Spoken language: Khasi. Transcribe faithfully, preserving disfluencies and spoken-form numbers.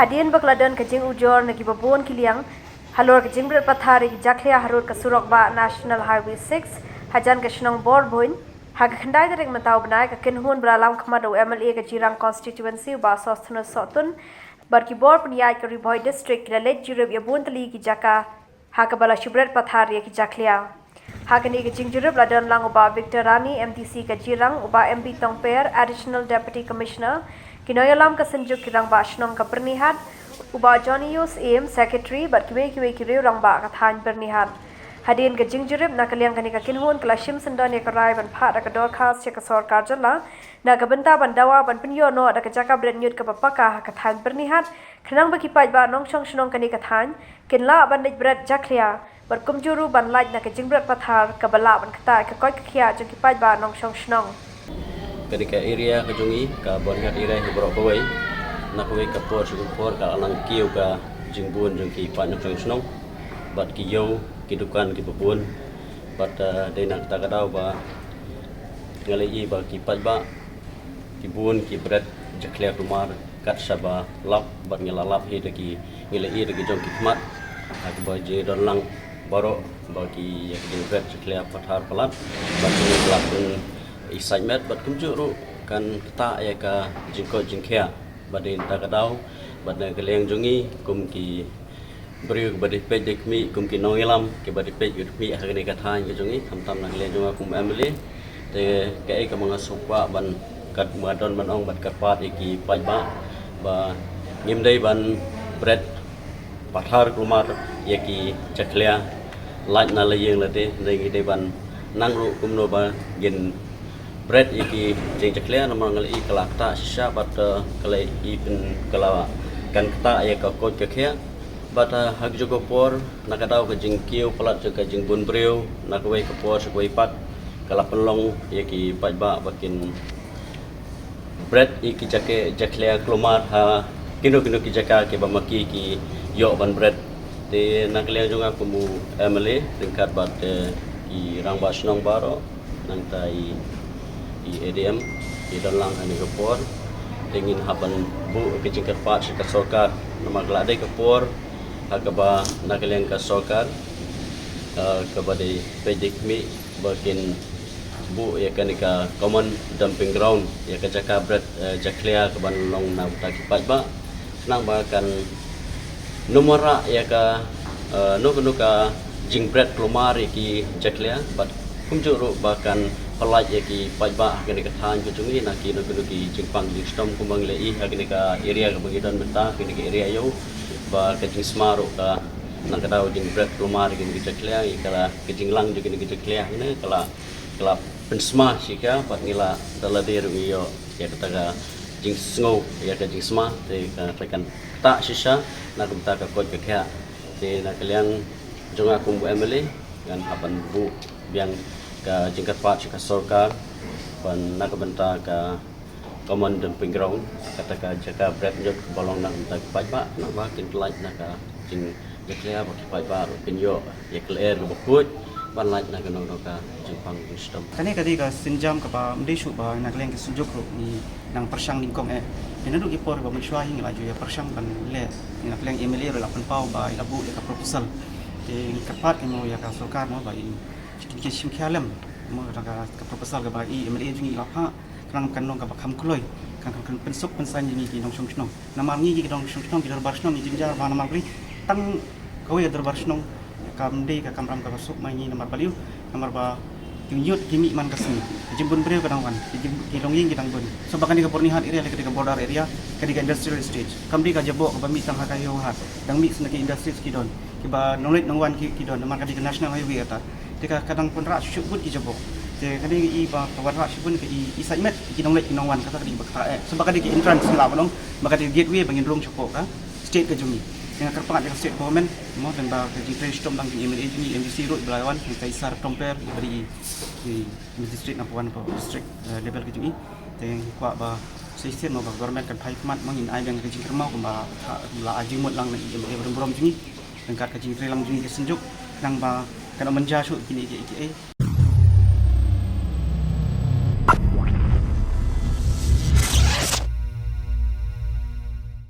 Hadien ba ka la don ka jingujor na kiba bun ki liang halor ka jingbret pathar ïa ki jakhlia harud ka surok bah National Highway six hajan ka shnong Borboin, ha ka khyndai tarik mynta u bnai, ka kynhun ba la lam khmat da u M L A ka Jirang Constituency, u Bah Sosthenes Sohtun, bad ki bor pynïaid ka Ri Bhoi District ki la leit jurip ïa bun tylli ki jaka ha kaba la shu bret pathar ïa ki jakhlia. Ha kane ka jingjurip la don lang u Bah Victor Rani, M D C ka Jirang, u Bah M B Tongper, Additional Deputy Commissioner, ki nongïalam ka Synjuk, ki rangbah shnong ka Byrnihat, u Bah Johnny Yus Im, Secretary, bad kiwei kiwei ki riew rangbah ka thaiñ Byrnihat. Hadien ka jingjurip, na ka liang kane ka kynhun ka la shim syndon ïa ka rai ban phah da ka dorkhas sha ka sorkar jylla na ka bynta ban dawa ban pynïoh noh da ka jaka bret ñiut kaba paka ha ka thaiñ Byrnihat, khnang ba ki paidbah nongshong shnong kane ka thaiñ kin lah ban leit bret jakhlia bad kumjuh ruh ban lait na ka jingbret pathar kaba lah ban ktah ïa ka koit ka khiah jong ki paidbah nongshong shnong. Kane ka area ka jong ngi ka Byrnihat area hi baroh kawei, na kawei ka por sha ka por ka la nang kiew ka jingbun jong ki paid nongshong shnong bad ki ïew ki dukan kiba bun. Bad, eh, dei na kata ka daw ba nga la ïohi ba ki paidbah ki bun ki bret jakhlia kulmar kat shaba lap, bad ngi la lap hi da ki, ngi la ïohi da ki jong ki khmat ha kaba jingdon lang baroh ba ki ïa ki jingbret jakhlia pathar palat bad ki la pyn-i sait met bad kumjuh ruh kan ktah ïa ka jingkoit jingkhiah. Bad dei na kata ka daw bad na ka liang jong ngi kum ki briew kiba dei peit dei khmih, kum ki nongïalam kiba dei peit dei khmih ha kane ka thaiñ ka jong ngi, khamtam na ka liang jong nga kum M L A. Te kaei kaba nga sngewkwah ban, kat ba nga don ban ong bad kyrpad ïa ki paidbah ba ngim dei ban bret pathar kulmar ïa ki jakhlia lait na la ïing lade, hynrei ngi dei ban nang ruh kumno ba ngin bret ïa ki jingjakhlia, namar nga la ïohi ka la ktah shisha bad, eh, ka la ïohi pyn, ka la kan ktah ïa ka koit ka khiah. Bad, eh, ha kajuh ka por, na ka daw ka jingkiew palat jong ka jingbun briew na kawei ka por sha kawei pat, ka la pynlong ïa ki paidbah ba kin bret ïa ki jaka, jakhlia kulmar ha kino kino ki jaka kiba ma ki ki ïoh ban bret. Te na ka liang jong nga kum u M L A ryngkat bad, eh, ki rangbah shnong baroh, nangta i, i A D M, i don lang ha kane ka por. Te ngin hap ban buh ka jingkyrpad sha ka sorkar, namar ka la dei ka por ha kaba na ka liang ka sorkar, eh, kaba dei peit dei khmih ba kin buh ïa kane ka common dumping ground, ïa ka jaka bret, eh, jakhlia kaban long na bynta ki paidbah, khnang ba kan nym wanrah ïa ka, eh, no kano ka jingbret kulmar ïa ki jakhlia, bad kumjuh ruh ba kan pyllait ïa ki paidbah ha kane ka thaiñ ka jong ngi na kino kino ki jingpang jingshitom kumba ngi la ïohi ha kane ka area kaba ngi don mynta, kane ka area ïew, ba ka jingsma ruh ka, na ka daw jingbret kulmar ïa kine ki jakhlia, ïa ka la, ka jinglang jong kine ki jakhlia hangne ka la, ka la pynsma shisha bad ngi la da lade ruh ngi ïoh ïa kata ka jingsngew ïa ka jingsma, te ka, ka kan ktah shisha na ka bynta ka koit ka khiah. Te na ka liang jong nga kum u M L A ngan hap ban buh biang ka jingkyrpad sha ka sorkar ban na ka bynta ka common dumping ground, kata ka jaka bret ñiut kaba long na ka bynta ki paidbah, namar ba kin pyllait na ka jingjakhlia ba ki paidbah ruh kin ïoh ïa ka lyer kaba khuid ban lait na kano kano ka jingpang jingshitom. Kane ka dei ka sienjam kaba ym dei shuh ba na ka liang ka Synjuk ruh ngi nang pyrshang nyngkong eh. Te naduh ki por ba mynshuwa hi ngi la ju ïa pyrshang ban leh, na ka liang M L A ruh la pynpaw ba i la buh ïa ka proposal. Te ngi kyrpad, ngi mut ïa ka sorkar mo ba i shim khia lem mo ka, ka proposal kaba i M L A jong ngi i la phah, khnang kan long kaba kham kloi, kan, kan, kan pynsuk pynsaiñ ïa ngi ki nongshong shnong. Namar ngi ki nongshong shnong, ki dorbar shnong, ngi jynjar ba namar balei tang kawei ka dorbar shnong, kam dei ka kamram kaba suk ma ngi namar balei, namar ba ki ñiut ki mih man ka sngi, ka jingbun briew ka dang wan, ki jing, ki longïing ki dang bun. Shuh ba kane ka Byrnihat area ka dei ka border area, ka dei ka industrial estate. Kam dei ka jaboh kaba mih tang ha ka Howraghat, dang mih sha ki industries ki don, kiba nongleit nongwan ki, ki don, namar ka dei ka national highway kata. Te ka, ka dang wanrah shibun ki jaboh. Te kane i ba ka wanrah shibun ka i, i sait met ki nongleit ki nongwan, kata ka dei ba kata eh. Shuh ba ka dei ka entrance ngi lah ban ong, ba ka dei ka gateway ba ngin rung shapoh ka state ka jong ngi. Te nga kyrpad ïa ka state government mo, tang ba ka jingtrei shitom lang jong i M L A jong ngi, M D C ruh ba la wan, ka i Sir Tomper ba dei i, i district number one ka district, eh, level ka jong i. Te nga kwah ba sa shisien mo ba government kan phai khmat mo, ngin ai biang ka jingkyrmen kumba la ai jingmut lang na i M L A ba don burom jong ngi. Ryngkat ka jingtrei lang jong ngi ka Synjuk, khnang ba kan ym manja shuh kine kiei kiei.